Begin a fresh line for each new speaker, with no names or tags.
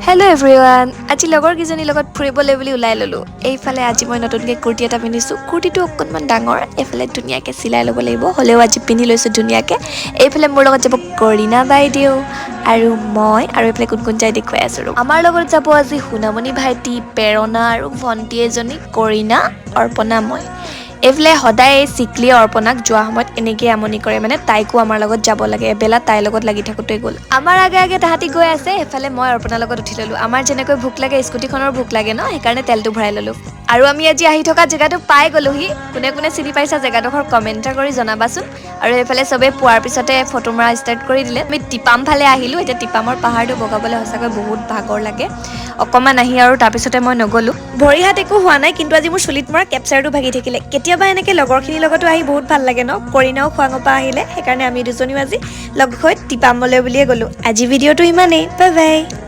Hello' everyone, আজি লগৰ কেইজনীৰ লগত ফুৰিবলৈ বুলি ওলাই ল'লোঁ। এইফালে আজি মই নতুনকৈ কুৰ্তি এটা পিন্ধিছোঁ। কুৰ্তিটো অকণমান ডাঙৰ, এইফালে ধুনীয়াকৈ চিলাই ল'ব লাগিব। হ'লেও আজি পিন্ধি লৈছোঁ ধুনীয়াকৈ। এইফালে মোৰ লগত যাব কৰিণা বাইদেউ আৰু মই আৰু এইফালে কোন কোন যায় দেখুৱাই আছোঁ ৰ'ব। আমাৰ লগত যাব আজি সোণামণি ভাইটি, প্ৰেৰণা আৰু ভণ্টি এজনী, কৰিণা, অৰ্পণা, মই। এইফালে সদায় এই চিকলিয়ে অৰ্পণাক যোৱা সময়ত এনেকেই আমনি কৰে, মানে তাইকো আমাৰ লগত যাব লাগে। এবেলা তাইৰ লগত লাগি থাকোঁতে গ'ল। আমাৰ আগে আগে তাহাঁতি গৈ আছে। এইফালে মই অৰ্পণাৰ লগত উঠি ল'লোঁ। আমাৰ যেনেকৈ ভোক লাগে, স্কুটিখনৰ ভোক লাগে ন, সেইকাৰণে তেলটো ভৰাই ল'লোঁ। আৰু আমি আজি আহি থকা জেগাটো পাই গ'লোহি। কোনে কোনে চিনি পাইছা জেগাডোখৰ, কমেণ্ট এটা কৰি জনাবাচোন। আৰু এইফালে চবেই পোৱাৰ পিছতে ফটো মৰা ষ্টাৰ্ট কৰি দিলে। আমি টিপাম ফালে আহিলোঁ। এতিয়া টিপামৰ পাহাৰটো বগাবলৈ সঁচাকৈ বহুত ভাগৰ লাগে। অকণমান আহি আৰু তাৰপিছতে মই নগ'লোঁ। ভৰি হাত একো হোৱা নাই, কিন্তু আজি মোৰ চুলিত মৰা কেপচাৰটো ভাগি থাকিলে। কেতিয়াবা এনেকৈ লগৰখিনিৰ লগতো আহি বহুত ভাল লাগে ন। কৰিণাও খোৱাঙৰ পৰা আহিলে, সেইকাৰণে আমি দুজনীও আজি লগ হৈ টিপামলৈ বুলিয়ে গ'লোঁ। আজি ভিডিঅ'টো ইমানেই। Bye bye.